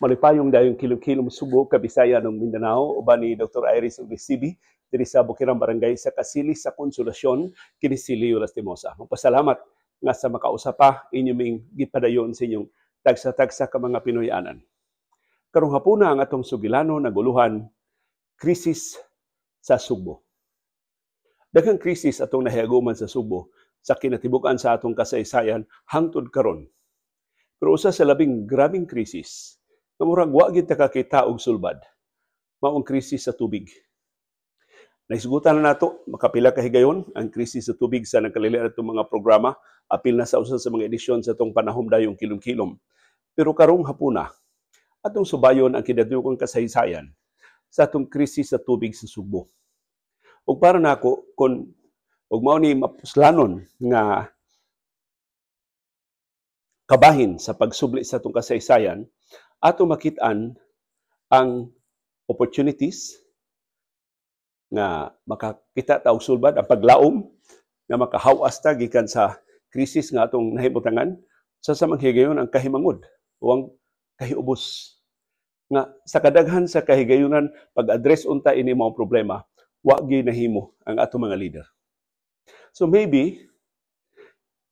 Malipayong dayong kilom-kilom, Subo, Kabisayan ug Mindanao, uban ni Dr. Iris Ugisibi diri sa Bukirang Barangay sa Kasili sa Konsolasyon, kini si Leo Lastimosa. Magpasalamat nga sa makausa pa inyo ming gipadayon sa inyong tagsa-tagsa ka mga Pinoyanan. Karong hapuna, ang atong sugilano naguluhan krisis sa Sugbo. Daghang krisis atong nahiaguman sa Sugbo sa kinatibuk-an sa atong kasaysayan hangtod karon. Pero usa sa labing grabing krisis nga murag wa gid ta kakita og sulbad mao ang krisis sa tubig. Nahisgutan na nato makapila ka higayon ang krisis sa tubig sa nagkalili atong mga programa, apil na sa usa sa mga edisyon sa atong Panahom Dayong Kilom-Kilom. Pero karong hapuna, atong subayon ang kinatibuk-ang kasaysayan sa atong krisis sa tubig sa Sugbo. Ug para nako, kon ug mao ni mapuslanon nga kabahin sa pagsubli sa atong kasaysayan, ato makit-an ang opportunities nga makakita ta og sulbad, ang paglaom nga makahawas ta gikan sa krisis nga atong nahimutangan, sa samang higayon ang kahimangod o ang kahiubos nga sa kadaghan sa kahigayunan pag-address unta ini mga problema, wa gyud nahimo ang atong mga leader. So maybe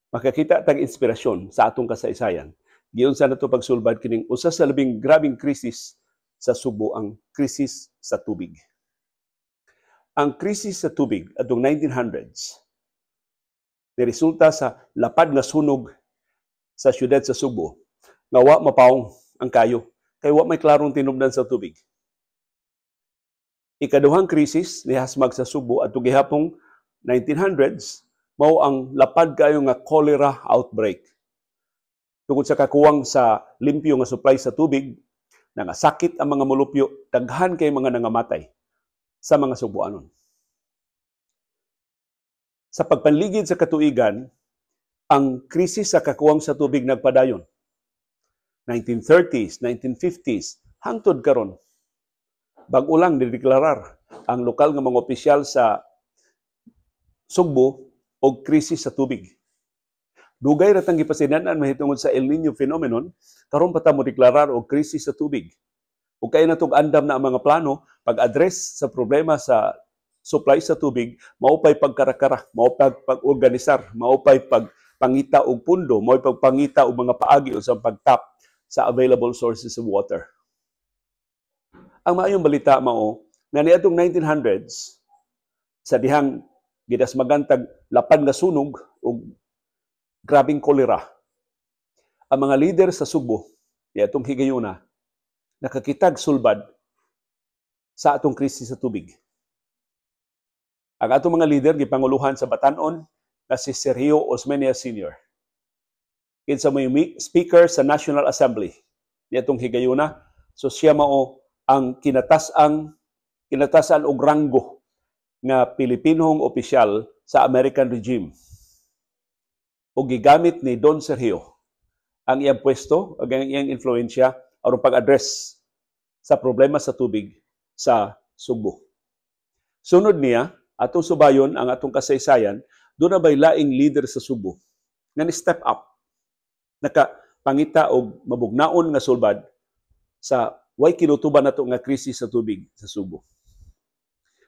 makakita tag inspirasyon sa atong kasaysayan giunsa nato pagsulbad kining usa sa labing grabing krisis sa Sugbo, ang krisis sa tubig. Ang krisis sa tubig atong 1900s niresulta sa lapad nga sunog sa siyudad sa Sugbo nga wa mapawong ang kayo kay wa may klarong tinubdan sa tubig. Ikaduhang krisis nihasmag sa Sugbo adto gihapong 1900s mao ang lapad kayo nga cholera outbreak. Tungod sa kakuwang sa limpyo nga supply sa tubig, nangasakit ang mga mulupyo, daghan kay mga nangamatay sa mga Sugboanon. Sa pagpanligid sa katuigan, ang krisis sa kakuwang sa tubig nagpadayon. 1930s, 1950s, hangtod karon. Bag-o lang dideklarar ang lokal nga mga opisyal sa Sugbo og krisis sa tubig. Dugay ra tang gipasinan-an mahitungod sa El Niño phenomenon, karon pa ta mo deklarar og krisis sa tubig. Ug kay natog andam na ang mga plano pag-address sa problema sa supply sa tubig, mao pay pagkarakara, mao pay pag-organisar, mao pay pagpangita og pundo, mao pagpangita og mga paagi unsang pagtap sa available sources of water. Ang maayong balita mao nga niadtong 1900s, sa dihang gidasmagan tag lapad nga sunog ug grabing kolera, ang mga leader sa Sugbo niadtong higayuna nakakitag sulbad sa atong krisis sa tubig. Ang atong mga leader gipanguluhan sa batan-on nga si Sergio Osmeña Sr. Kinsa may speaker sa National Assembly niadtong higayuna, so siya mao ang kinatasan og ranggo nga Pilipinong opisyal sa American regime. O gigamit ni Don Sergio ang iyang pwesto ug ang iyang influensya aron pag-address sa problema sa tubig sa Sugbo. Sunod niya, atong subayon ang atong kasaysayan, duna bay laing leader sa Sugbo nga ni step up, nakapangita og mabugnaon nga sulbad sa way kinutuban nato nga krisis sa tubig sa Sugbo.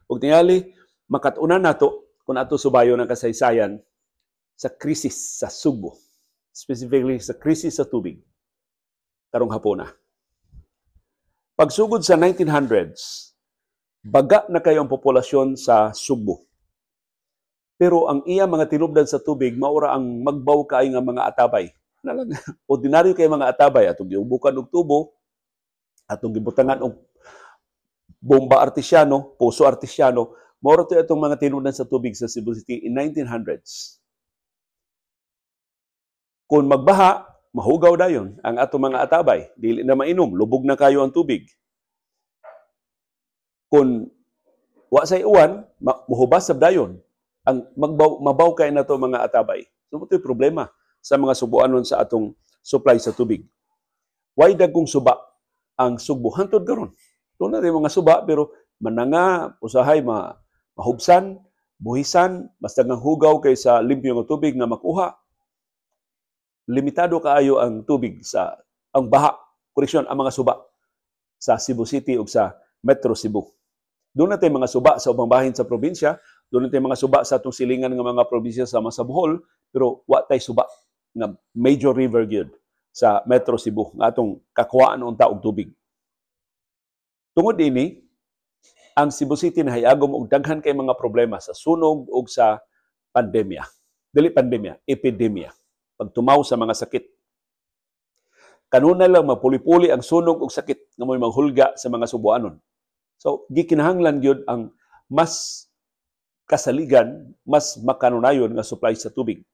Ug tingali makat-unan nato kung ato subayon ang kasaysayan sa krisis sa Sugbo, specifically sa krisis sa tubig karong hapuna. Pagsugod sa 1900s, baga na kayo ang populasyon sa Sugbo. Pero ang iya mga tinubdan sa tubig maura ang magbaw kaayo nga mga atabay. Na lang, ordinaryo kay mga atabay, atong giubukan og tubo, atong gibutangan og bomba artesiano, poso artesiano, mao ra to atong mga tinubdan sa tubig sa Cebu City in 1900s. Kung magbaha, mahugaw dayon ang atong mga atabay, dili na mainom, lubog na kayo ang tubig. Kung wa say uwan, muhubas sab dayon ang magbaw, mabaw kay nato mga atabay. So mo problema sa mga Subuanon sa atong supply sa tubig. Way dagkong suba ang Sugbo hangtod karon. Tuna rin mga suba pero mananga usahay mahubsan, buhisan, basta nga hugaw kaysa limpyo nga tubig nga makuha. Limitado kaayo ang tubig sa Ang baha, koreksyon, ang mga suba sa Cebu City ug sa Metro Cebu. Duna tay mga suba sa ubang bahin sa probinsya, duna tay mga suba sa atong silingan nga mga probinsya sama sa Bohol, pero wa tay suba nga major river gyud sa Metro Cebu nga atong kakuhaan unta og tubig. Tungod ini, ang Cebu City nahayagom og daghan kay mga problema sa sunog ug sa pandemya. Dili pandemya, epidemya. Pagtumaw sa mga sakit. Kanunay lang mapuli-puli ang sunog ug sakit nga mo'y maghulga sa mga Subuanon. So, gikinahanglan gyud ang mas kasaligan, mas makanunayon nga supply sa tubig.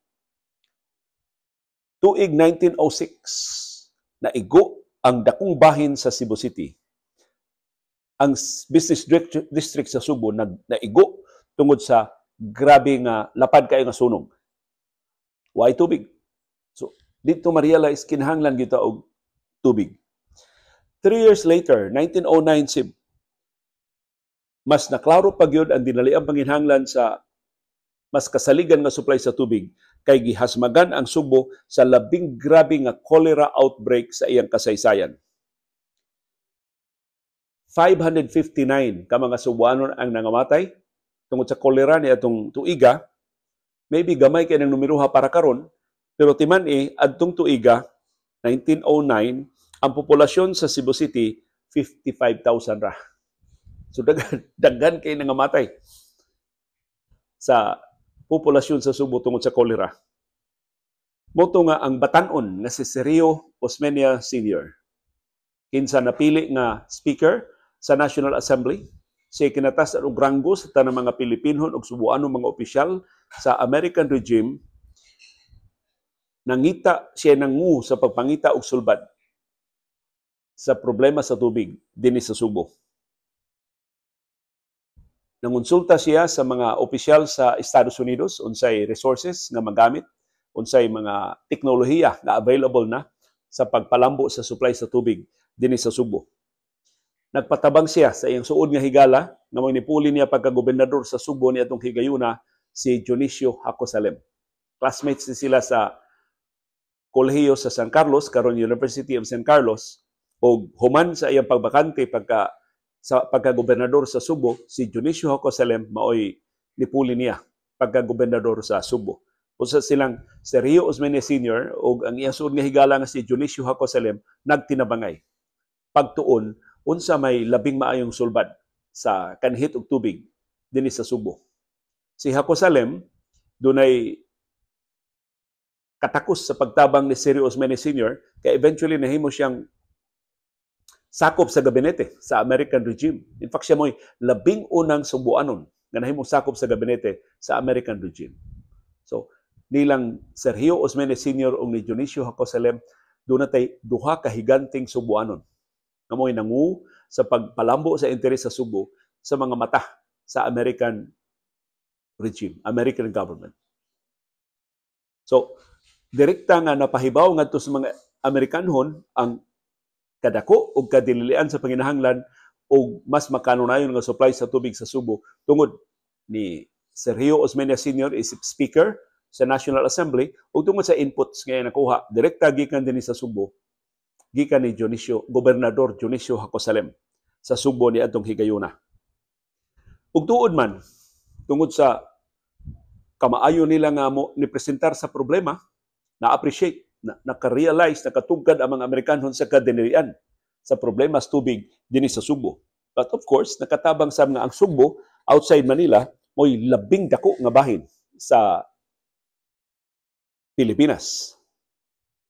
Tuig 1906, naigo ang dakong bahin sa Cebu City. Ang business district sa Subo naigo tungod sa grabe nga lapad kayo nga sunog. Way tubig. So, dito ma-realize kinahanglan kita og tubig. 3 years later, 1909 sib, mas naklaro pa gyud ang dinaliang panginhanglan sa mas kasaligan nga supply sa tubig kay gihasmagan ang Subo sa labing grabe nga cholera outbreak sa iyang kasaysayan. 559 ka mga Subuanon ang nangamatay tungod sa cholera ni atong tuiga. Maybe gamay kay ng numeroha para karon, pero timan-i adtong tuiga 1909, ang populasyon sa Cebu City 55,000 ra. So daghan daghan kay nangamatay sa populasyon sa Subo tungod sa cholera. Mao to nga ang batan-on nga si Sergio Osmeña Sr., kinsa napili nga speaker sa National Assembly, siya kinatas og ranggo sa tanang mga Pilipinhon ug Subuanon mga opisyal sa American regime, nangita siya nangu sa pagpangita og sulbad sa problema sa tubig dinhi sa Subo. Nangonsulta siya sa mga opisyal sa Estados Unidos unsay resources nga magamit, unsay mga teknolohiya nga available na sa pagpalambo sa supply sa tubig dinhi sa Subo. Nagpatabang siya sa iyang suod nga higala nga mo'y nipuli niya pagka-gobernador sa Subo ni atong higayuna, si Dionisio Jacosalem. Classmates ni sila sa kolehiyo sa San Carlos, karon University of San Carlos, og human sa iyang pagbakante pagka-gobernador sa Subo, si Dionisio Jacosalem maoy nipuli niya pagka-gobernador sa Subo. Usa silang Sergio Osmeña Sr. ug ang iyang suod nga higala nga si Dionisio Jacosalem nagtinabangay pagtuon unsa may labing maayong sulbad sa kanhit og tubig dinhi sa Subo. Si Jacosalem dunay katakos sa pagtabang ni Sergio Osmeña Sr. kay eventually nahimo siyang sakop sa gabinete sa American regime. In fact, siya mo'y labing unang Subuanon nga nahimong sakop sa gabinete sa American regime. So, nilang Sergio Osmeña Sr. ug ni Dionisio Jacosalem, duna tay duha ka higanting Subuanon nga mo'y nangu sa pagpalambo sa interes sa Subo sa mga mata sa American regime, American government. So, direkta nga napahibaw ngadto sa mga Amerikanhon ang kadako og kadililian sa panginahanglan og mas makanunayon nga supply sa tubig sa Subo tungod ni Sergio Osmeña Sr. is speaker sa National Assembly ug tungod sa inputs nga nakuha direkta gikan dinhi sa Subo gikan ni Dionisio, Gobernador Dionisio Jacosalem sa Subo ni atong higayuna. Ug tuod man, tungod sa kamaayo nila nga mo ni presentar sa problema, na-appreciate, na, naka-realize, nakatugkad ang mga Amerikanon sa kadinilian sa problema sa tubig dinhi sa Subo. But of course, nakatabang sa nga ang Subo outside Manila mo'y labing dako nga bahin sa Pilipinas.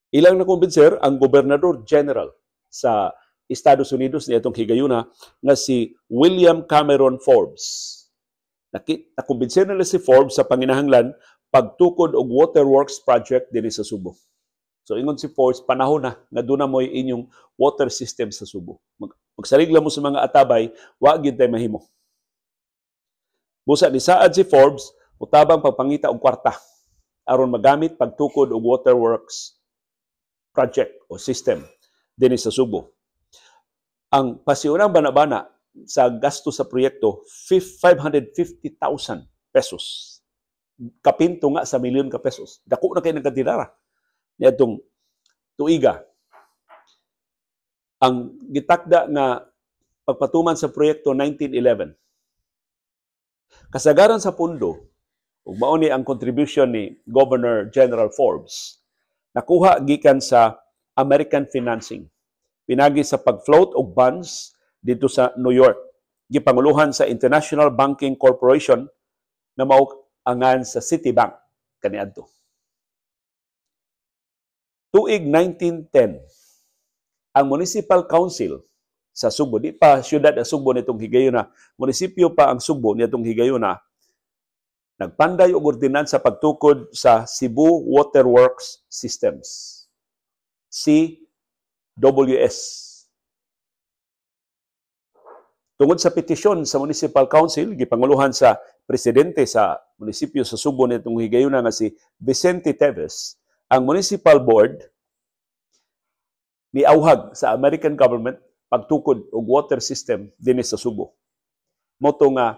Ilang nakumbinser ang Gobernador General sa Estados Unidos ni atong higayuna nga si William Cameron Forbes. Nakumbinser nila si Forbes sa panginahanglan pagtukod og waterworks project dinhi sa Subo. So ingon si Forbes, panahon na nga duna mo'y inyong water system sa Subo. Magsalig lang mo sa mga atabay, wa gyud tay mahimo. Busa nisaad si Forbes, mutabang pagpangita og kwarta aron magamit pagtukod og waterworks project o system dinhi sa Subo. Ang pasiunang bana-bana sa gasto sa proyekto, 550,000 pesos. Kapinto nga sa milyon ka pesos. Dako na kay ng kantidara niadtong tuiga. Ang gitakda nga pagpatuman sa proyekto, 1911. Kasagaran sa pundo, ug mao ni ang contribution ni Governor General Forbes, nakuha gikan sa American financing. Pinagi sa pag-float og bonds dito sa New York. Gipanguluhan sa International Banking Corporation na mao angan sa Citibank kaniadto. Tuig 1910, ang Municipal Council sa Sugbo, di pa siyudad ang Sugbo nitong higayuna, munisipyo pa ang Sugbo nitong higayuna, nagpanday og ordinansa pagtukod sa Cebu Waterworks Systems. CWS. Tungod sa petisyon sa Municipal Council, gipanguluhan sa presidente sa munisipyo sa Sugbo nitong higayuna nga si Vicente Teves, ang Municipal Board niauhag sa American government pagtukod og water system dinhi sa Sugbo. Mao to nga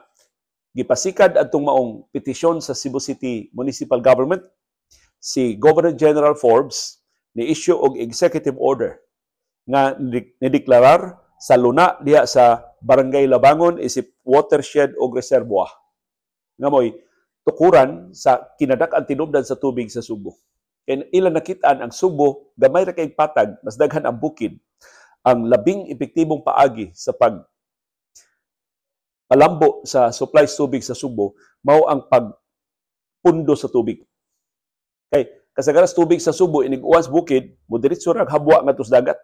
gipasikad adtong maong petisyon sa Cebu City Municipal Government, si Governor General Forbes ni issue og executive order nga nideklarar sa luna diha sa Barangay Labangon isip watershed og reservoir nga mo'y tukuran sa kinadak-ang tinubdan sa tubig sa Sugbo. Kay ilang nakitaan, ang Sugbo gamay ra kay patag, mas daghan ang bukid. Ang labing epektibong paagi sa pag palambo sa supply sa tubig sa Sugbo mao ang pagpundo sa tubig. Kay kasagaran sa tubig sa Sugbo, inig uwan sa bukid, mo diretso ra habwa ngadto sa dagat.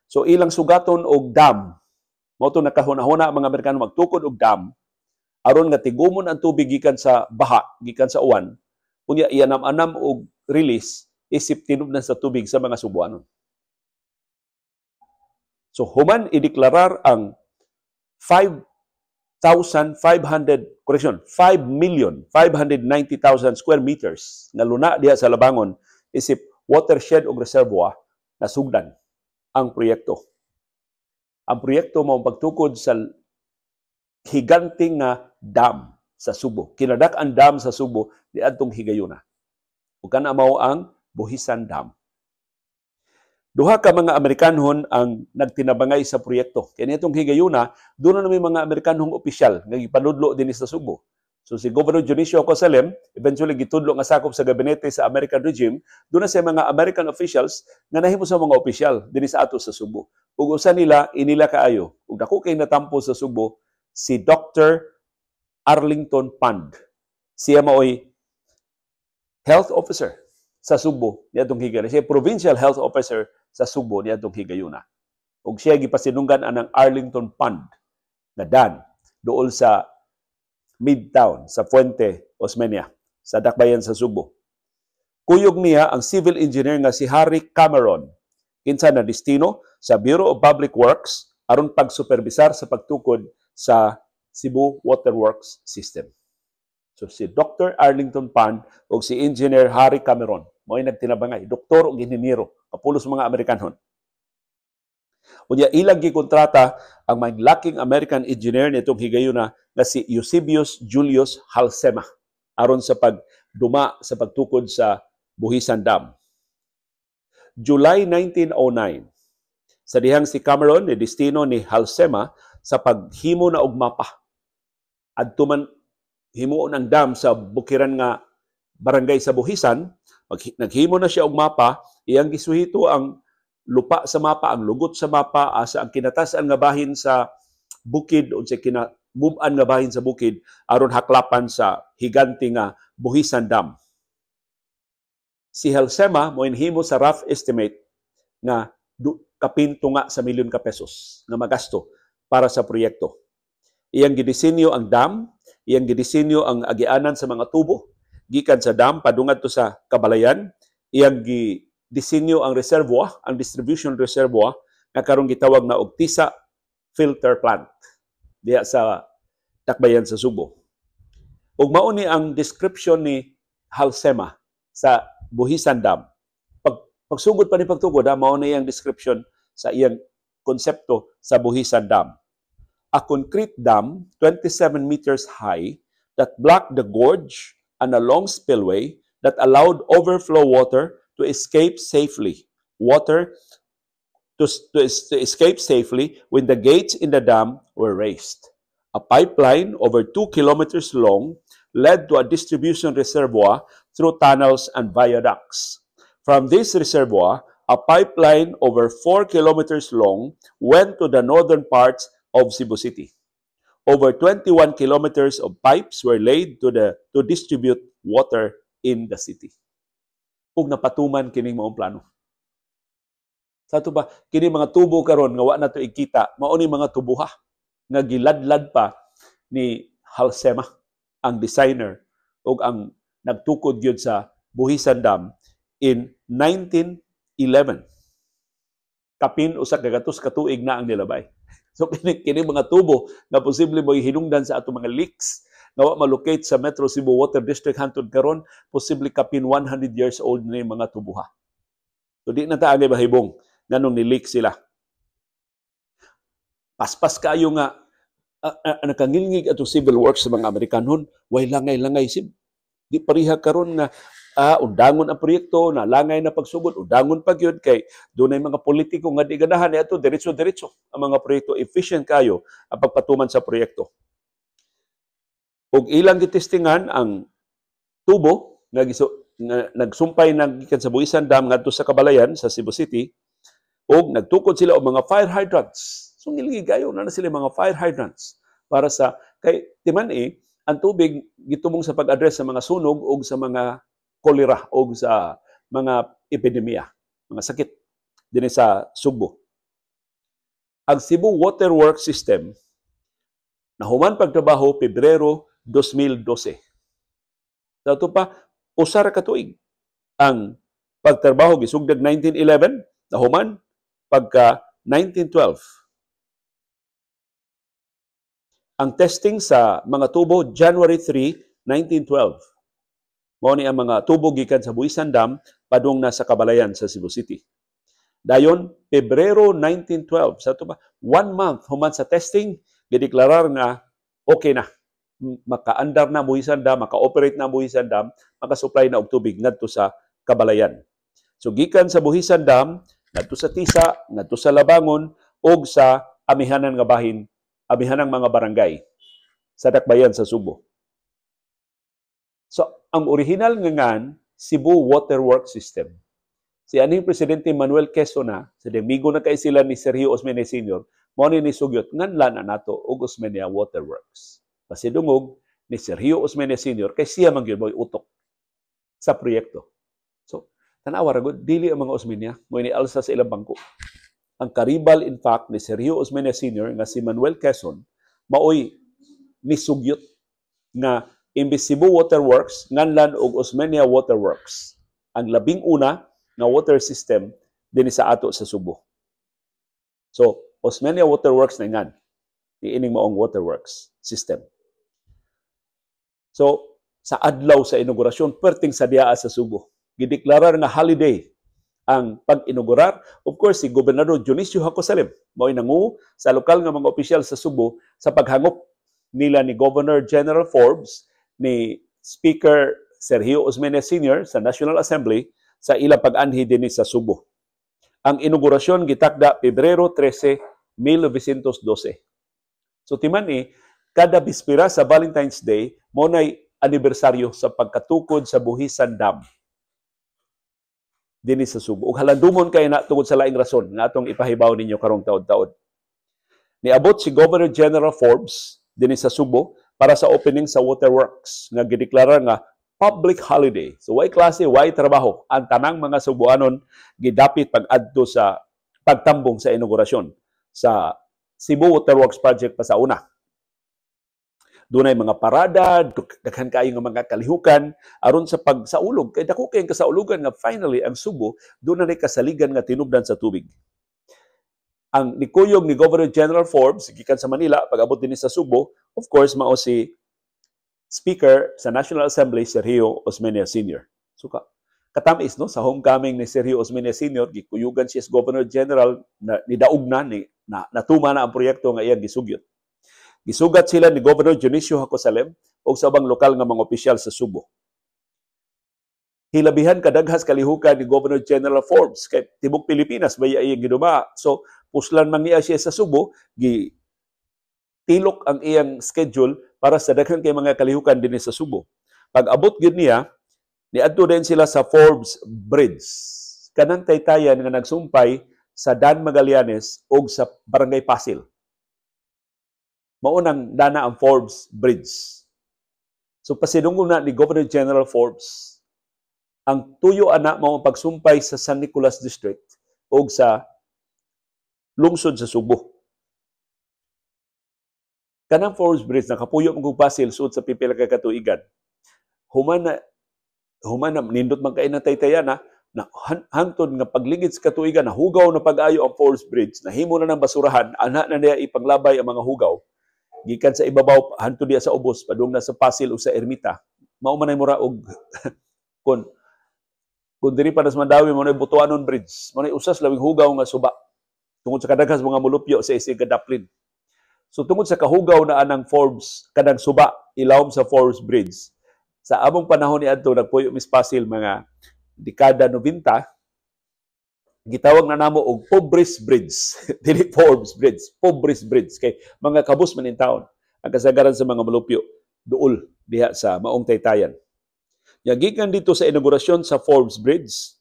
So ilang sugaton og dam. Mao to nakahuna-huna ang mga Amerikano magtukod og dam aron nga tigumon ang tubig gikan sa baha, gikan sa uwan, unya ianam-anam og release isip tinubdan sa tubig sa mga Subuanon. So human ideklarar ang 5,500, correction, 5,590,000 square meters nga luna diha sa Labangon isip watershed og reservoir, nasugdan ang proyekto. Ang proyekto mao pagtukod sa higanting nga dam sa Sugbo. Kinadak-ang dam sa Sugbo niadtong higayuna. Ug kana mao ang Buhisan Dam. Duha ka mga Amerikanhon ang nagtinabangay sa proyekto. Kaya nitong higayuna, doon na may mga Amerikanhong opisyal nga gipanudlo din sa Sugbo. So si Governor Dionisio Jacosalem, eventually gitudlo nga sakop sa gabinete sa American regime, doon na siya mga American officials nga nahimo sa mga opisyal dinhi sa ato sa Sugbo. Ug usa nila, inila kaayo, ug dako kay natampo sa Sugbo, si Dr. Arlington Pond. Siya maoy health officer sa Sugbo niadtong higayuna. Siya provincial health officer sa Sugbo niadtong higayuna. Ug siya gipasinunggan anang Arlington Pond na dan dool sa Midtown sa Fuente Osmeña sa dakbayan sa Sugbo. Kuyog niya ang civil engineer nga si Harry Cameron, kinsa na destino sa Bureau of Public Works aron pagsuperbisar sa pagtukod sa Cebu Waterworks System. So si Dr. Arlington Pond ug si Engineer Harry Cameron mo'y nagtinabangay, doktor ug inhinyero, kapulos mga Amerikanhon. Unya ilang gikontrata ang laking American engineer nitong higayuna nga si Eusebius Julius Halsema aron sa pagduma sa pagtukod sa Buhisan Dam. July 1909, sa dihang si Cameron ni destino ni Halsema sa paghimo na og mapa. Adto man himuon ang dam sa bukiran nga barangay sa Buhisan, naghimo na siya og mapa, iyang gisuhito ang lupa sa mapa, ang lugot sa mapa, asa ang kinatasan nga bahin sa bukid, unsay kinamub-an nga bahin sa bukid aron haklapan sa higante nga Buhisan Dam. Si Halsema mo himo sa rough estimate nga kapin tunga sa milyon ka pesos nga magasto para sa proyekto. Iyang gidisenyo ang dam, iyang gidisenyo ang agianan sa mga tubo gikan sa dam padungan to sa Kabalayan, iyang gidisenyo ang reservoir, ang distribution reservoir nga karon gitawag na og Tisa Filter Plant diha sa dakbayan sa Sugbo. Ug mao ni ang description ni Halsema sa Buhisan Dam. Pagsugod pa ni pagtukod, mao ni ang description sa iyang konsepto sa Buhisan Dam. A concrete dam 27 meters high that blocked the gorge and a long spillway that allowed overflow water to escape safely. Water to escape safely when the gates in the dam were raised. A pipeline over 2 kilometers long led to a distribution reservoir through tunnels and viaducts. From this reservoir, a pipeline over 4 kilometers long went to the northern parts of Cebu City. Over 21 kilometers of pipes were laid to distribute water in the city. Ug napatuman kining maong plano. Sa ato ba, kini mga tubo karon nga wa na to ikita, mao ni mga tubuha nga giladlad pa ni Halsema, ang designer ug ang nagtukod gyud sa Buhisan Dam in 1911. Kapin 100 ka tuig na ang nilabay. So kini mga tubo nga posible mo hinungdan sa ato mga leaks nga wa malocate sa Metro Cebu Water District hantod karon, posible kapin 100 years old na yung mga tubuha. So di na ta angay mahibong nganong ni-leak sila. Paspas kayo nga nakangilngig atong civil works sa mga Amerikanon, way langay-langay sib. Di pareha karon nga undangon ang proyekto, na langay na pagsugod, undangon pa gyud kay dunay mga politiko nga di ganahan ato. Diretso-diretso ang mga proyekto, efficient kayo ang pagpatuman sa proyekto. Ug ilang gitestingan ang tubo nga nagsumpay na gikan sa Buhisan Dam ngadto sa Kabalayan sa Cebu City ug nagtukod sila og mga fire hydrants. So ngilngig kayo na sila mga fire hydrants para sa kay timan eh ang tubig gitumong sa pag-address sa mga sunog o sa mga kolera o sa mga epidemiya, mga sakit dinhi sa Sugbo. Ang Cebu Waterworks System nahuman pagtrabaho Pebrero 2012. Sa ato pa, usa ra ka tuig ang pagtrabaho. Gisugdag 1911, nahuman pagka 1912. Ang testing sa mga tubo, January 3, 1912. Mao ni ang mga tubo gikan sa Buhisan Dam padung na sa Kabalayan sa Cebu City. Dayon, Pebrero 1912, sa ato ba, one month human sa testing, gideklarar nga okay na. Makaandar na Buhisan Dam, maka-operate na Buhisan Dam, maka-supply na og tubig ngadto sa Kabalayan. So gikan sa Buhisan Dam ngadto sa Tisa, ngadto sa Labangon ug sa amihanan nga bahin, amihanang mga barangay sa dakbayan sa Subo. So ang original nga ngan, Cebu Waterworks System. Si aning presidente Manuel Quezon na, sa amigo na kay sila ni Sergio Osmeña Sr., mao ni nisugyot nganlan na nato og Osmeña Waterworks. Pasidungog ni Sergio Osmeña Sr. kay siya man gyud mo'y utok sa proyekto. So, tanawa ra gud, dili ang mga Osmeña mo ni alsa sa ilang bangko. Ang karibal in fact ni Sergio Osmeña Sr. nga si Manuel Quezon maoy nisugyot nga imbes Cebu Waterworks, nganlan og Osmeña Waterworks. Ang labing una nga water system dinhi sa ato sa Subo. So, Osmeña Waterworks na ngan iining maong waterworks system. So, sa adlaw sa inaugurasyon, perting sa diaa sa Subo. Gideklarar nga holiday ang pag-inaugurar. Of course, si Gobernador Dionisio Jacosalem mao'y nangu sa lokal nga mga opisyal sa Subo sa paghangop nila ni Governor General Forbes, ni Speaker Sergio Osmeña Sr. sa National Assembly sa ilang pag-anhi dinhi sa Subo. Ang inaugurasyon gitakda Pebrero 13, 1912. So timan eh, kada bispira sa Valentine's Day, mao nay anibersaryo sa pagkatukod sa Buhisan Dam dinhi sa Subo. Ug halandumon kay na tungod sa laing rason nga atong ipahibaw ninyo karong taod-taod. Niabot si Governor General Forbes dinhi sa Subo para sa opening sa waterworks nga gideklarar nga public holiday. So way klase, way trabaho. Ang tanang mga Subuanon gidapit pag-adto sa pagtambong sa inaugurasyon sa Cebu Waterworks Project pa sa una. Dunay mga parada, daghan kaayo nga mga kalihukan aron sa pagsaulog kay dako kay kasaulugan nga finally ang Subo dunay kasaligan nga tinubdan sa tubig. Ang nikuyog ni Governor General Forbes gikan sa Manila pag-abot dinhi sa Subo, of course mao si Speaker sa National Assembly Sergio Osmeña Sr. So katamis no sa homecoming ni Sergio Osmeña Sr., gikuyugan siya as Governor General na nidaog na ni na, natuma na ang proyekto nga iyang gisugyot. Gisugat sila ni Governor Dionisio Jacosalem o sa ubang lokal nga mga opisyal sa Subo. Hilabihan kadaghas kalihukan ni Governor General Forbes kay tibok Pilipinas baya iyang giduma. So puslan man niya siya sa Subo, gi tilok ang iyang schedule para sa daghan kay mga kalihukan dinhi sa Subo. Pag abot gyud niya, niadto din sila sa Forbes Bridge. Kanang taytayan nga nagsumpay sa Dan Magallanes og sa Barangay Pasil. Mao nang dana ang Forbes Bridge. So pasidungog na ni Governor General Forbes ang tuyo ana mao ang pagsumpay sa San Nicolas District og sa lungsod sa Subo. Kanang Forbes Bridge, nakapuyo man kog Pasil sud sa pipila ka katuigan. Human na nindot man kay na taytayan na, na hangtod nga pagligid sa katuigan nahugaw na pag-ayo ang Forbes Bridge, nahimo na ng basurahan, ana na niya ipanglabay ang mga hugaw gikan sa ibabaw hangtod diya sa ubos padung na sa Pasil o sa Ermita. Mao man ay mura og kung diri pa nas Mandaue, mo na Butuanon Bridge, mo na usas labing hugaw nga suba tungod sa kadaghas mga mulupyo sa isig Daplin. So tungod sa kahugaw na anang Forbes, kanang suba ilawom sa Forbes Bridge, sa among panahon ni adto nagpuyo mis Pasil, mga dekada 90, gitawag na namo og Pobres Bridge. Dili Forbes Bridge, Pobres Bridge kay mga kabus man in taon ang kasagaran sa mga mulupyo duol diha sa maong taytayan. Ya, gikan dito sa inaugurasyon sa Forbes Bridge,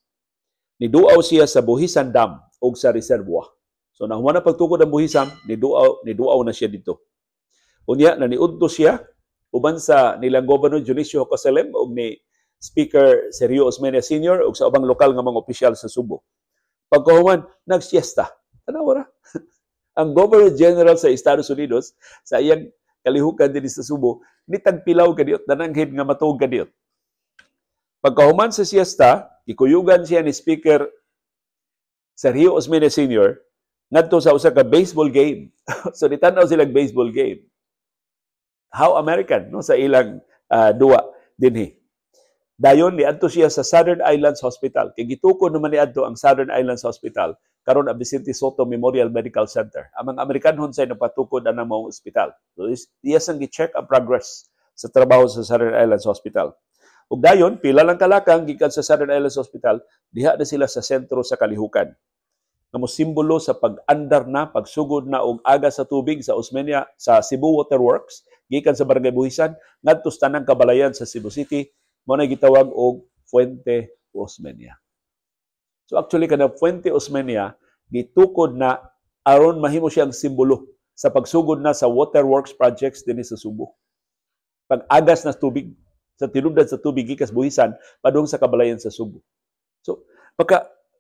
niduaw siya sa Buhisan Dam og sa reservoir. So nahuman na pagtukod ang Buhisan, niduaw na siya dito. Unya na niudto siya uban sa nilang Governor Dionisio Jacosalem og ni Speaker Sergio Osmeña Sr. ug sa ubang lokal nga mga opisyal sa Subo. Pagkahuman, nagsiesta. Tanawa ra. Ang Governor General sa Estados Unidos sa iyang kalihukan dinhi sa Subo, nitagpilaw kadiot, dananghid nga matuog kadiot. Pagkahuman sa siesta, gikuyugan siya ni Speaker Sergio Osmeña Sr. ngadto sa usa ka baseball game. So nitan-aw sila baseball game. How American, no, sa ilang duwa dinhi. Dayon niadto siya sa Southern Islands Hospital. Kay gitukod naman niadto ang Southern Islands Hospital, karon ang Vicente Sotto Memorial Medical Center. Ang mga Amerikanhon say nagpatukod anang maong ospital. So iya sang gi-check ang progress sa trabaho sa Southern Islands Hospital. Ug dayon pila lang kalakang gikan sa Southern Islands Hospital, diha na sila sa sentro sa kalihukan nga mo simbolo sa pag-andar na, pagsugod na og aga sa tubig sa Osmeña, sa Cebu Waterworks, gikan sa Barangay Buhisan ngadto sa tanang kabalayan sa Cebu City, mao na gitawag og Fuente Osmeña. So actually kana Fuente Osmeña gitukod na aron mahimo siyang simbolo sa pagsugod na sa waterworks projects dinhi sa Subo. Pag-agas na tubig sa tinubdan sa tubig gikas Buhisan padung sa kabalayan sa Subo. So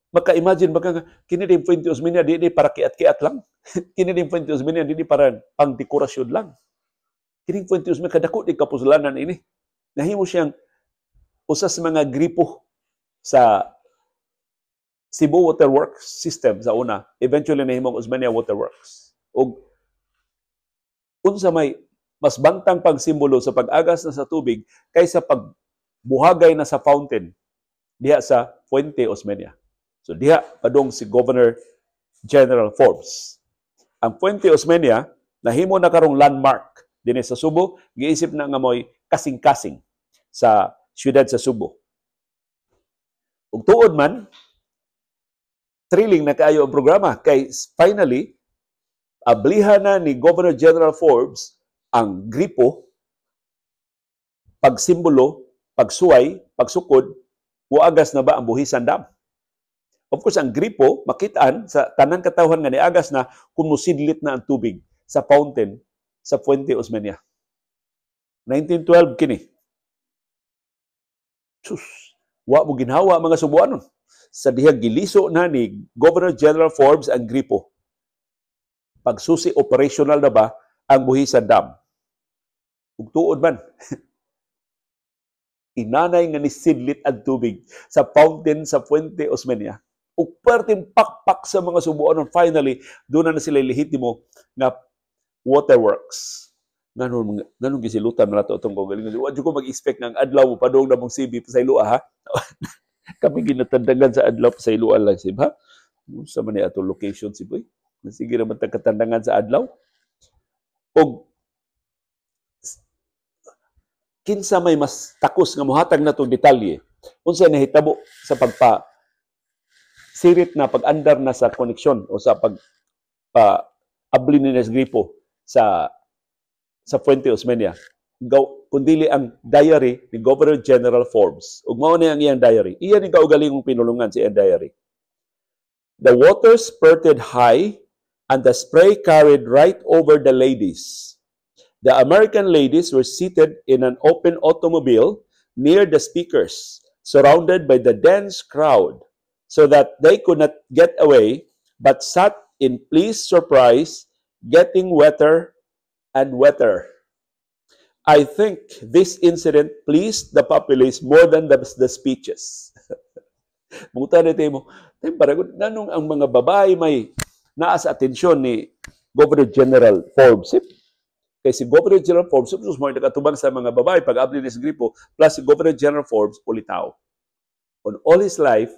maka-imagine baka nga kini din Fuente Osmeña di ni para kiat-kiat lang. Kini din Fuente Osmeña di ni para pangdekorasyon lang. Kini Fuente Osmeña kadako di kapuslanan ini. Nahimo siyang usa sa mga gripo sa Cebu Waterworks System sa una, eventually nahimong Osmeña Waterworks. Og unsa may mas bantang pagsimbolo sa pag-agas na sa tubig kaysa pagbuhagay na sa fountain diha sa Fuente Osmeña? So diha padung si Governor General Forbes. Ang Fuente Osmeña nahimo na karong landmark dinhi sa Subo, giisip na nga mo'y kasing-kasing sa siyudad sa Subo. Ug tuod man, thrilling na kaayo ang programa kay finally ablihan na ni Governor General Forbes ang gripo, pagsimbolo, pagsuway, pagsukod, uagas na ba ang Buhisan Dam. Of course, ang gripo, makitaan sa tanang katawhan nga niagas na kung musidlit na ang tubig sa fountain sa Fuente Osmeña. 1912 kini. Sus, wa mo ginhawa mga Subuanon sa dihang giliso na ni Governor General Forbes ang gripo. Pagsusi, operational na ba ang Buhisan Dam? Ug tuod man, inanay nga nisidlit ang tubig sa fountain sa Fuente Osmeña. Ug perting pakpak sa mga Subuanon, finally, doon na sila lehitimo nga waterworks. Nganong gisilutan man nato atong kaugalingon? Wa jud ko mag-expect nga ang adlaw mo padung na mong CB pasayloa ha. Kami ginatandangan sa adlaw, pasayloa lang sib ha. Unsa man ni atong location, Cebu? Sige naman tag katandangan sa adlaw. Og kinsa may mas takos nga mohatag natong detalye Unsa nahitabo sa pagpa sirit na pag-andar na sa koneksyon o sa pag pa abli ni gripo sa Fuente Osmeña? Gaw, kundili ang diary ni Governor General Forbes. Ug mao ni ang iyang diary. Iya ni kaugalingong pinulungan sa iyang diary. "The water spurted high and the spray carried right over the ladies. The American ladies were seated in an open automobile near the speakers, surrounded by the dense crowd, so that they could not get away, but sat in pleased surprise, getting wetter and wetter. I think this incident pleased the populace more than the speeches." Buta na mo, para nganong ang mga babae may naa sa atensyon ni Governor General Forbes? Kay si Governor General Forbes, sus mo nakatubang sa mga babae pag abli ni sa gripo, plus si Governor General Forbes, ulitaw. On all his life,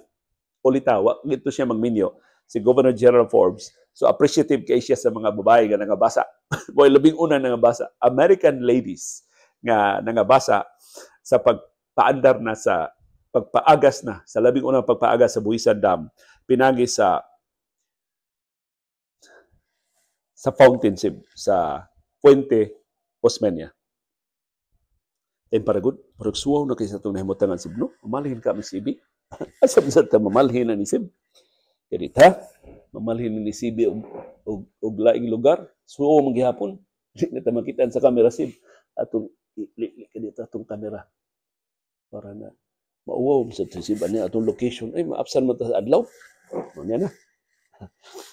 ulitaw. Wa gito siya magminyo, si Governor General Forbes. So appreciative kay siya sa mga babae nga nangabasa. Boy, labing una nangabasa, American ladies nga nangabasa sa pagpaandar na sa pagpaagas na sa labing unang pagpaagas sa Buhisan Dam pinagi sa fountain sa Fuente Osmeña. Then para good, parang suwaw na kay sa itong nahimutangan Sib, no? Mamalhin ka mi CB. Asa sa ta mamalhin na ni Sib? Kaya ta, mamalhin ni CB og laing lugar. Suwaw man gihapon. Di na ta makitaan sa kamera, Sib. Atong li dito atong kamera. Para na mauwaw sa Sib ani atong location. Ay, maapsan mo ta sa adlaw. Ano na.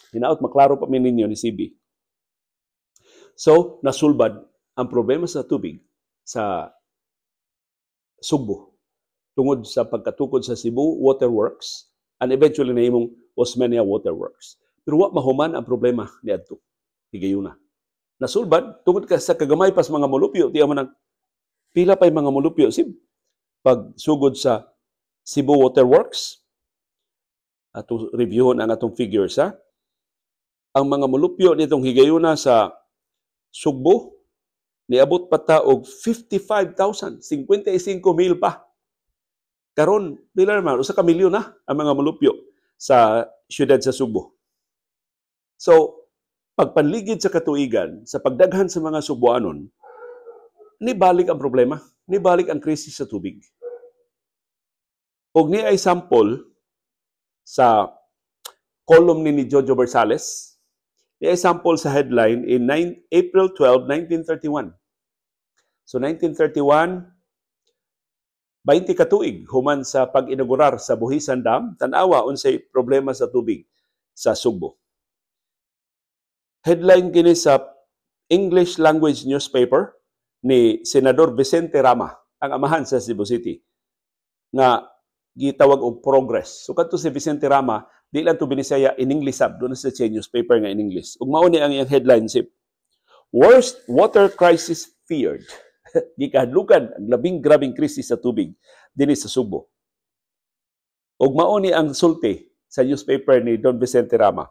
Hinaot maklaro pa mi ninyo ni CB. So, nasulbad ang problema sa tubig sa Sugbo tungod sa pagkatukod sa Cebu Waterworks and eventually nahimong Osmeña Waterworks. Pero wa mahuman ang problema niadto higayuna. Nasulbad tungod ka sa kagamay pas mga molupyo, tiya man ang pila pay mga molupyo sib pag sugod sa Cebu Waterworks. Atong reviewon ang atong figures, ha. Ang mga molupyo nitong higayuna sa Sugbo niabot pa ta og 55,000, 55 mil pa. Karon pila naman, usa ka milyon na ang mga molupyo sa siyudad sa Sugbo. So, pagpanligid sa katuigan, sa pagdaghan sa mga Sugboanon, nibalik ang problema, nibalik ang krisis sa tubig. Og ni ay sample sa column ni Jojo Bersales, ni ay sample sa headline in 9, April 12, 1931. So 1931, 20 katuig human sa pag-inaugurar sa Buhisan Dam, tan-awa unsay problema sa tubig sa Sugbo. Headline kini sa English language newspaper ni Senador Vicente Rama, ang amahan sa Cebu City, nga gitawag og Progress. So kadto si Vicente Rama, di lang to Binisaya, in English sab, doon sa siya newspaper nga in English. Ug mao ni ang iyang headline sip: "Worst water crisis feared." Gikahadlukan ang labing grabing krisis sa tubig dinhi sa Sugbo. Ug mao ni ang sulti sa newspaper ni Don Vicente Rama: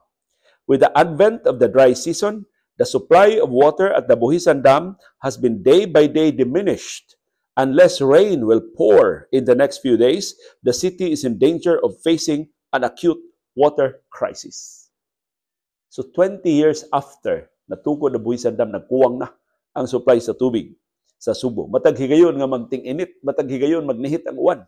"With the advent of the dry season, the supply of water at the Buhisan Dam has been day by day diminished. Unless rain will pour in the next few days, the city is in danger of facing an acute water crisis." So 20 years after natukod na Buhisan Dam, nagkuwang na ang supply sa tubig sa Sugbo. Matag higayon nga magting-init, matag higayon magnihit ang uwan.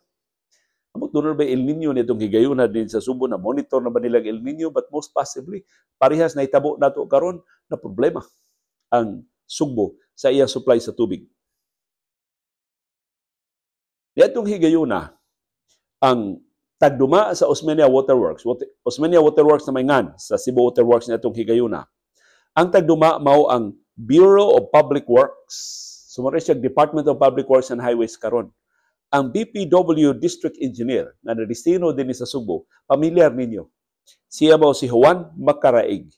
Amot doon ba El Nino nitong higayon na din sa Sugbo, na monitor na ba nila El Nino, but most possibly parehas na itabo nato karon na problema ang Sugbo sa iyang supply sa tubig. Niadtong higayuna, ang tagduma sa Osmeña Waterworks, Osmeña Waterworks na may ngan sa Cebu Waterworks niadtong higayuna. Ang tagduma mao ang Bureau of Public Works. Sumara siya Department of Public Works and Highways karon. Ang BPW District Engineer na nadestino din sa Sugbo, pamilyar ninyo. Siya mao si Juan Macaraig,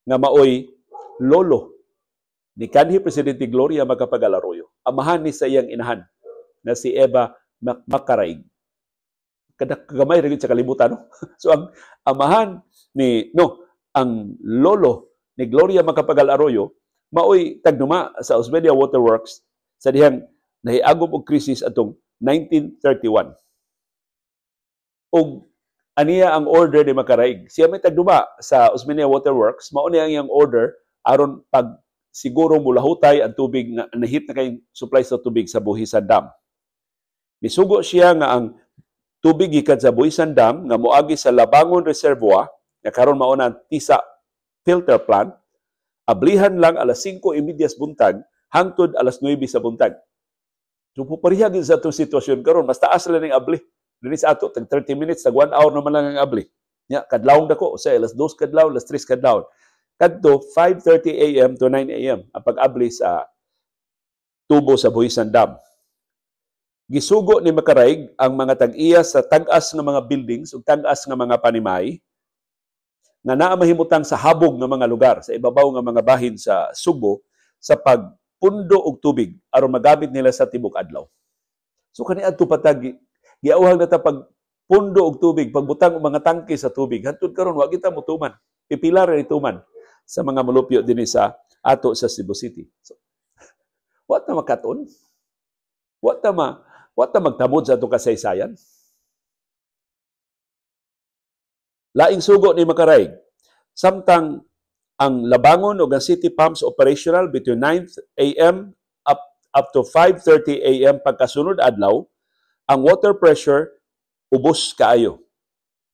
nga maoy lolo ni kanhi Presidente Gloria Macapagal Arroyo. Amahan ni sa iyang inahan na si Eva Macaraig. Kada gamay ra sa kalibutan, no? So ang amahan ni no, ang lolo ni Gloria Macapagal Arroyo maoy tagduma sa Osmeña Waterworks sa dihang nahiagom og krisis atong 1931. Ug aniya ang order ni Macaraig. Siya may tagduma sa Osmeña Waterworks, mao ni ang iyang order aron pag siguro mulahutay ang tubig nga nahit na kay supply sa tubig sa Buhisan Dam. Misugo siya nga ang tubig gikan sa Buhisan Dam nga moagi sa Labangon Reservoir, nga karon mao na ang Tisa Filter Plant, ablihan lang alas 5:30 sa buntag hangtod alas 9 sa buntag. So pareha gyud sa atong sitwasyon karon, mas taas lang ning abli. Dinhi sa ato tag 30 minutes, tag 1 hour naman lang ang abli. Nya kadlawong dako, say alas 2 kadlaw, alas 3 kadlaw. Kadto 5:30 AM to 9 AM ang pag-abli sa tubo sa Buhisan Dam. Gisugo ni Macaraig ang mga tag-iya sa tag-as nga mga buildings ug tag-as nga mga panimay nga naa mahimutang sa habog nga mga lugar sa ibabaw nga mga bahin sa Sugbo sa pagpundo og tubig aron magamit nila sa tibok adlaw. So kaniadto pa ta giauhag na ta pagpundo og tubig, pagbutang og mga tangke sa tubig. Hantod karon wa kita motuman. Pipila ra tuman sa mga molupyo dinhi sa ato sa Cebu City. So, wa ta makaton. Wa ta magtamod sa atong kasaysayan. Laing sugo ni Macaraig, samtang ang Labangon ug ang City Pumps operational between 9 AM up to 5:30 AM pagkasunod adlaw, ang water pressure ubos kaayo.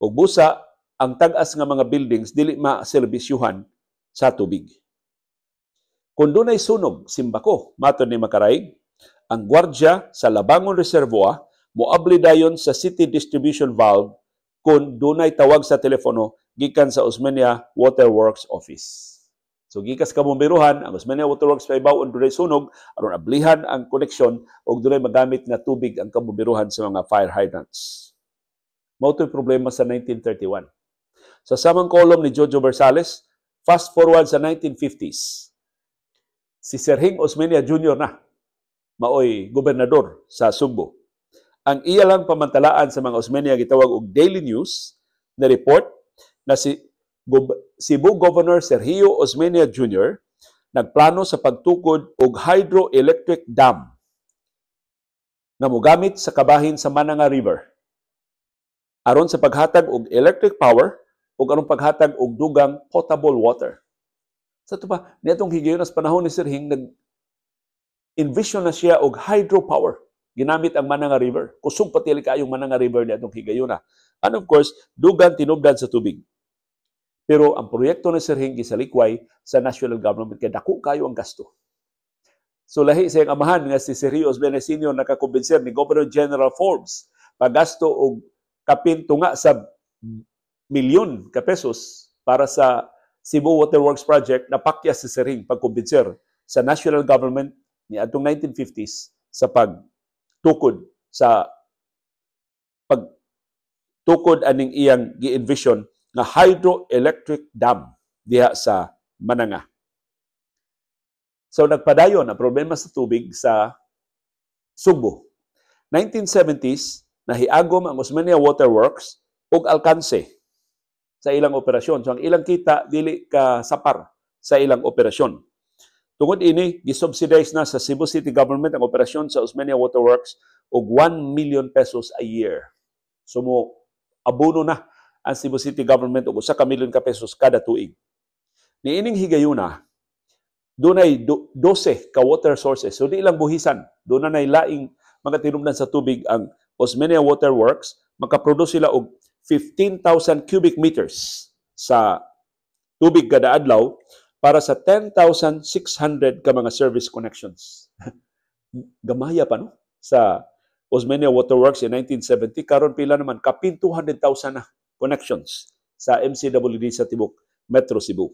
Ug busa ang tag-as nga mga buildings dili maserbisyuhan sa tubig. Kung dunay sunog, simbako, matod ni Macaraig, ang gwardya sa Labangon Reservoir moabli dayon sa City Distribution Valve kung dunay tawag sa telepono gikan sa Osmeña Waterworks Office. So gikas ka bomberohan, ang Osmeña Waterworks paibaw on dunay sunog aron ablihan ang koneksyon ug dunay magamit nga tubig ang kabomberohan sa mga fire hydrants. Mao to'y problema sa 1931. Sa samang column ni Jojo Bersales, fast forward sa 1950s, si Serhing Osmeña Jr. na maoy gobernador sa Sugbo. Ang iya lang pamantalaan sa mga Osmeña gitawag og Daily News na report na si Cebu Governor Sergio Osmeña Jr. nagplano sa pagtukod og hydroelectric dam na mogamit sa kabahin sa Mananga River aron sa paghatag og electric power ug aron paghatag og dugang potable water. Sa ato pa, niadtong higayon sa panahon ni Serhing, nag-envision na siya og hydropower. Ginamit ang Mananga River. Kusog pa tili kaayong Mananga River niadtong higayona. And of course, dugang tinubdan sa tubig. Pero ang proyekto ni Serhing gisalikway sa national government kay dako kayo ang gasto. So lahi sa iyang amahan nga si Sergio Osmeña Sr. nakakumbinser ni Governor General Forbes paggasto og kapin tunga sa milyon ka pesos para sa Cebu Waterworks Project, napakyas si Serhing pagkumbinser sa national government ni adtong 1950s sa pagtukod aning iyang gi-envision nga hydroelectric dam diha sa Mananga. So nagpadayon ang problema sa tubig sa Sugbo. 1970s, nahiagom ang Osmeña Waterworks ug alkanse sa ilang operasyon. So ang ilang kita dili ka sapar sa ilang operasyon. Tungod ini, gisubsidize na sa Cebu City Government ang operasyon sa Osmeña Waterworks og 1 million pesos a year. So mo abono na ang Cebu City Government og 1 ka milyon ka pesos kada tuig. Niining higayuna, dunay 12 ka water sources. So di lang buhisan, dunay laing mga tinubdan sa tubig ang Osmeña Waterworks, makaproduce sila og 15,000 cubic meters sa tubig kada adlaw para sa 10,600 ka mga service connections. Gamaya pa no sa Osmeña Waterworks in 1970, karon pila naman kapin 200,000 na connections sa MCWD sa tibok Metro Cebu.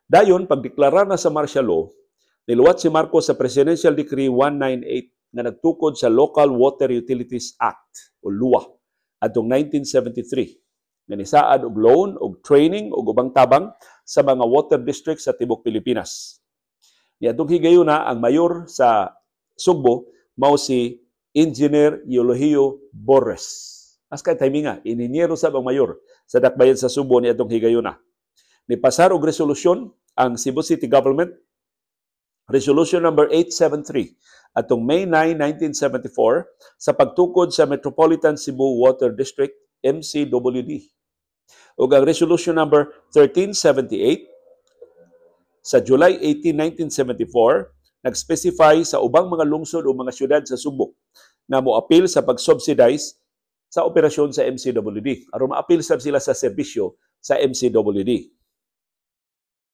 Dayon pagdeklara na sa martial law, niluwat si Marcos sa Presidential Decree 198 nga nagtukod sa Local Water Utilities Act o LUA adtong 1973 nga nisaad og loan og training og ubang tabang sa mga water districts sa tibok Pilipinas. Niadtong higayuna ang mayor sa Sugbo mao si Engineer Eulogio Borres. As kay timinga, ininyero sab ang mayor sa dakbayan sa Sugbo niadtong higayuna. Nipasar og resolusyon ang Cebu City Government, Resolution number 873 atong May 9, 1974 sa pagtukod sa Metropolitan Cebu Water District MCWD. Ug ang Resolution number 1378 sa July 18, 1974 nag-specify sa ubang mga lungsod o mga syudad sa Subo nga moapil sa pag-subsidize sa operasyon sa MCWD, aron maapil sab sila sa serbisyo sa MCWD.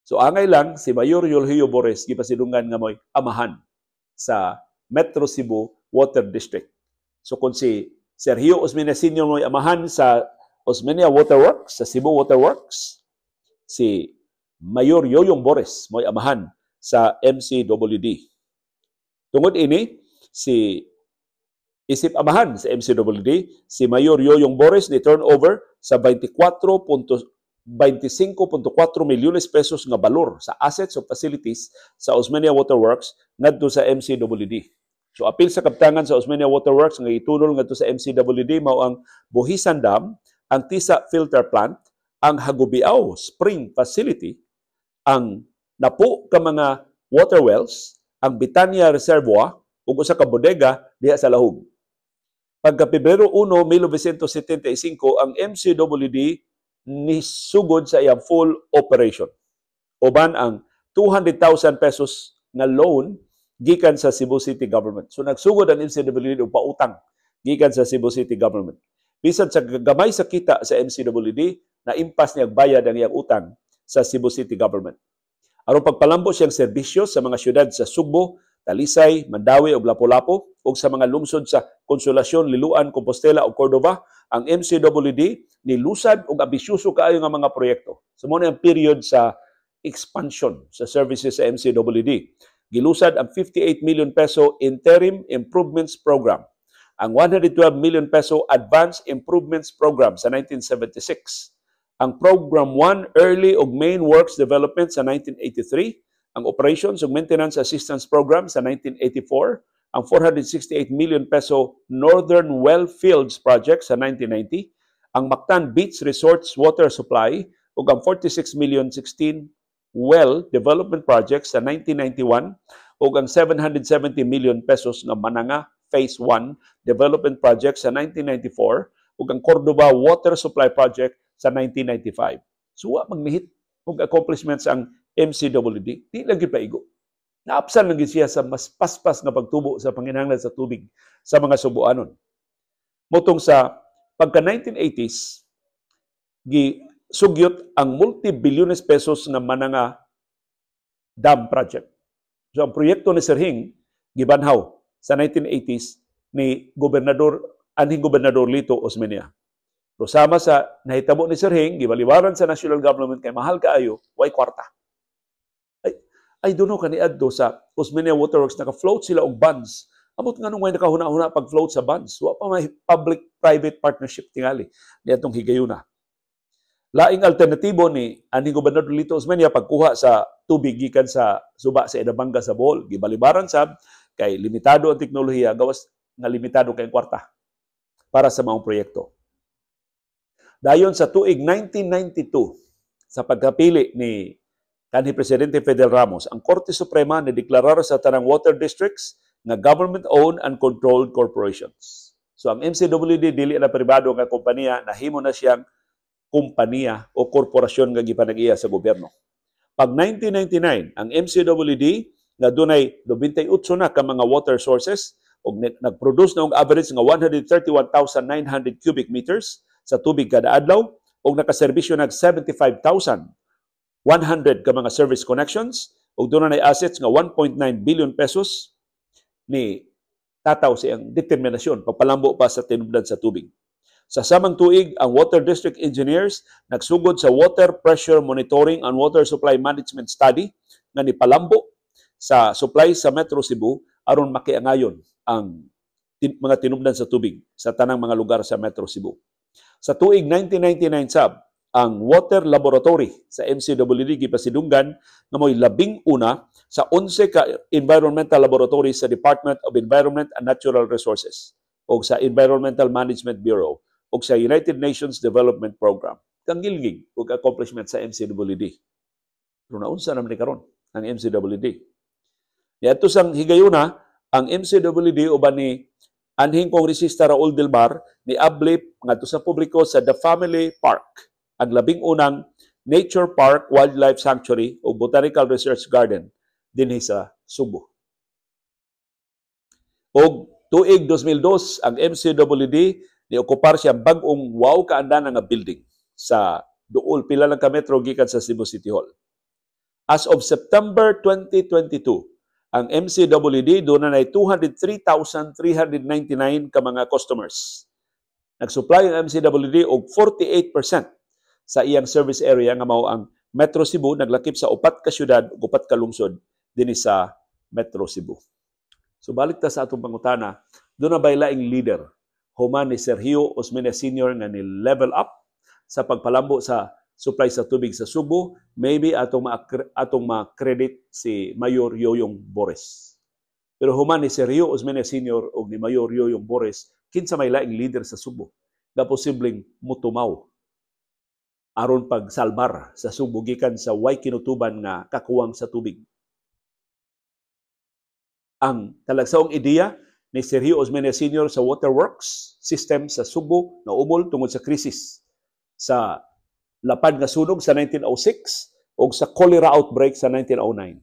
So angay lang si Mayor Eulogio Borres gipasidunggan nga mo'y amahan sa Metro Cebu Water District. So kung si Sergio Osmeña Sr. mo'y amahan sa Osmeña Waterworks, sa Cebu Waterworks, si Mayor Yoyong Borres mo'y amahan sa MCWD. Tungod ini, si isip amahan sa MCWD, si Mayor Yoyong Borres ni turnover sa 24.25.4 milyones pesos nga balor sa assets o facilities sa Osmeña Waterworks ngadto sa MCWD. So apil sa kaptangan sa Osmeña Waterworks nga itunol ngadto sa MCWD mao ang Buhisan Dam, ang Tisa Filter Plant, ang Hagubiao Spring Facility, ang napo ka mga water wells, ang Bitania Reservoir ug usa ka bodega diha sa Lahug. Pagka Pebrero 1, 1975, ang MCWD nisugod sa iyang full operation, uban ang 200,000 pesos nga loan gikan sa Cebu City Government. So nagsugod ang MCWD og pautang gikan sa Cebu City Government. Bisan sa gamay sa kita sa MCWD, naimpas niya bayad ang iyang utang sa Cebu City Government. Aron pagpalambo siyang serbisyo sa mga syudad sa Sugbo, Talisay, Mandaue ug Lapu-Lapu ug sa mga lungsod sa Consolacion, Liloan, Compostela ug Cordova, ang MCWD nilusad og ambisyoso kaayo nga mga proyekto. So mao na ang period sa expansion sa services sa MCWD. Gilusad ang 58 million peso Interim Improvements Program, ang 112 million peso Advanced Improvements Program sa 1976, ang Program 1 Early ug Main Works Development sa 1983, ang Operations ug Maintenance Assistance Program sa 1984, ang 468 million peso Northern Well Fields Project sa 1990, ang Mactan Beach Resorts Water Supply ug ang 46 million 16 Well Development Project sa 1991 ug ang 770 million pesos nga Mananga Phase 1 Development Project sa 1994 ug ang Cordova Water Supply Project sa 1995. So wa magnihit og accomplishments ang MCWD. Di lang gyud paigo. Naapsan lang gyud siya sa mas paspas nga pagtubo sa panginahanglan sa tubig sa mga Subuanon. Motong sa pagka 1980s, gisugyot ang multi-bilyones pesos nga Mananga Dam Project. So ang proyekto ni Sir Hing gibanhaw sa 1980s ni Gobernador anhing Gobernador Lito Osmeña. Pero sama sa nahitabo ni Sir Hing, gibaliwaran sa national government kay mahal kaayo, way kwarta. Ay duno kaniadto sa Osmeña Waterworks, naka-float sila og bonds. Amot nganong way nakahuna-huna pag-float sa bonds? Wa pa may public-private partnership tingali niadtong higayuna. Laing alternatibo ni anhing Gobernador Lito Osmeña pagkuha sa tubig gikan sa suba sa Inabanga sa Bohol. Gibalibaran sab kay limitado ang teknolohiya, gawas nga limitado kay kwarta para sa maong proyekto. Dayon sa tuig 1992, sa pagkapili ni kanhi Presidente Fidel Ramos, ang Korte Suprema ni deklarar sa tanang water districts nga government-owned and controlled corporations. So ang MCWD dili na pribado nga kompanya, nahimo na siyang kompanya o korporasyon nga gipanag-iya sa gobyerno. Pag 1999, ang MCWD nga dunay 98 na ka mga water sources ug nag-produce na og average nga 131,900 cubic meters sa tubig kada adlaw ug nakaserbisyo nag 75,100 ka mga service connections ug dunay assets nga 1.9 billion pesos, ni tataw siyang determinasyon pagpalambo pa sa tinubdan sa tubig. Sa samang tuig, ang Water District Engineers nagsugod sa Water Pressure Monitoring and Water Supply Management Study nga nipalambo sa supply sa Metro Cebu aron makiangayon ang mga tinubdan sa tubig sa tanang mga lugar sa Metro Cebu. Sa tuig 1999 sab, ang Water Laboratory sa MCWD gipasidunggan nga mo'y 11 sa 11 ka environmental laboratory sa Department of Environment and Natural Resources o sa Environmental Management Bureau o sa United Nations Development Program. Kangilgig og accomplishment sa MCWD. Pero naunsa naman ni karon ang MCWD? Niadto sang higayuna, ang MCWD uban ni Anhing Kongresista Raul Del Mar niabli ngadto sa publiko sa The Family Park, ang labing unang Nature Park, Wildlife Sanctuary o Botanical Research Garden dinhi sa Sugbo. Og tuig 2002, ang MCWD niokupar siya bag-ong wow kaandanan nga building sa duol, pila lang ka metro gikan sa Cebu City Hall. As of September 2022, ang MCWD duna nay 203,399 ka mga customers. Nag-supply ang MCWD og 48% sa iyang service area nga mao ang Metro Cebu, naglakip sa upat ka syudad ug upat ka lungsod dinhi sa Metro Cebu. So balik ta sa atong pangutana, duna bay laing leader human ni Sergio Osmeña Sr. nga ni level up sa pagpalambo sa supply sa tubig sa Sugbo? Maybe atong ma-credit si Mayor Yoyong Borres. Pero human ni Sergio Osmeña Sr. og ni Mayor Yoyong Borres, kinsa may laing leader sa Sugbo nga posibleng mutumaw aron pagsalbar sa Sugbo gikan sa way kinutuban nga kakuwang sa tubig? Ang talagsaong ideya ni Sergio Osmeña Sr. sa waterworks system sa Sugbo naumol tungod sa krisis sa lapad nga sunog sa 1906 o sa cholera outbreak sa 1909.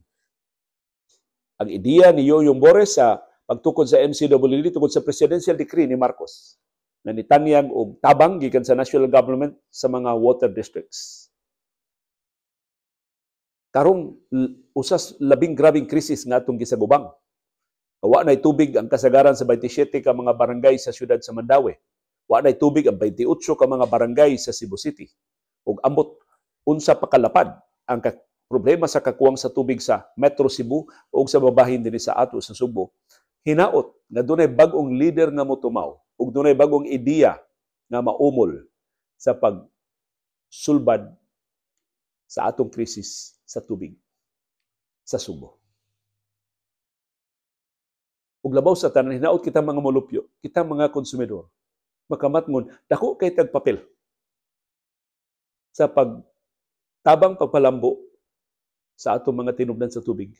Ang ideya ni Yoyong Borres sa pagtukod sa MCWD tungod sa presidential decree ni Marcos na nitanyag og tabang gikan sa national government sa mga water districts. Karong usas labing grabeng krisis nga atong gisagubang. Wa nay tubig ang kasagaran sa 27 ka mga barangay sa siyudad sa Mandaue. Wa nay tubig ang 28 ka mga barangay sa Cebu City. Ug ambot unsa pa kalapad ang problema sa kakuwang sa tubig sa Metro Cebu ug sa babahin dinhi sa ato sa Sugbo. Hinaot nga dunay bag-ong leader nga motumaw ug dunay bag-ong ideya nga maumol sa pagsulbad sa atong krisis sa tubig sa Sugbo. Ug labaw sa tanan, hinaot kita mga molupyo, kita mga konsumidor, makamatngon, dako kay tag papel sa pagtabang pagpalambo sa atong mga tinubdan sa tubig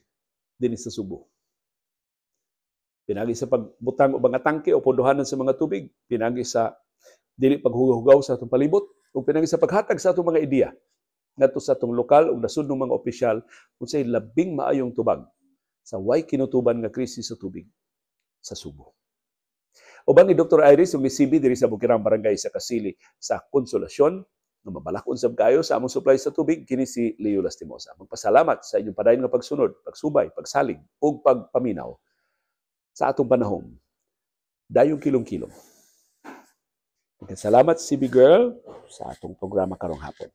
dinhi sa Sugbo. Pinagi sa pagbutang og mga tangke o pondohanan sa mga tubig, pinagi sa dili paghugaw sa atong palibot, ug pinagi sa paghatag sa atong mga ideya ngadto sa atong lokal ug nasudnong mga opisyal unsay labing maayong tubag sa way kinutuban nga krisis sa tubig sa Sugbo. Uban ni Dr. Iris ug ni CB diri sa Bukirang Barangay sa Kasili sa Konsolasyon nga mabalakon sab kayo sa among supply sa tubig, kini si Leo Lastimosa. Magpasalamat sa inyong padayon nga pagsunod, pagsubay, pagsalig ug pagpaminaw sa atong panahon. Dayong kilong-kilong. Salamat, CB Girl, sa atong programa karong hapon.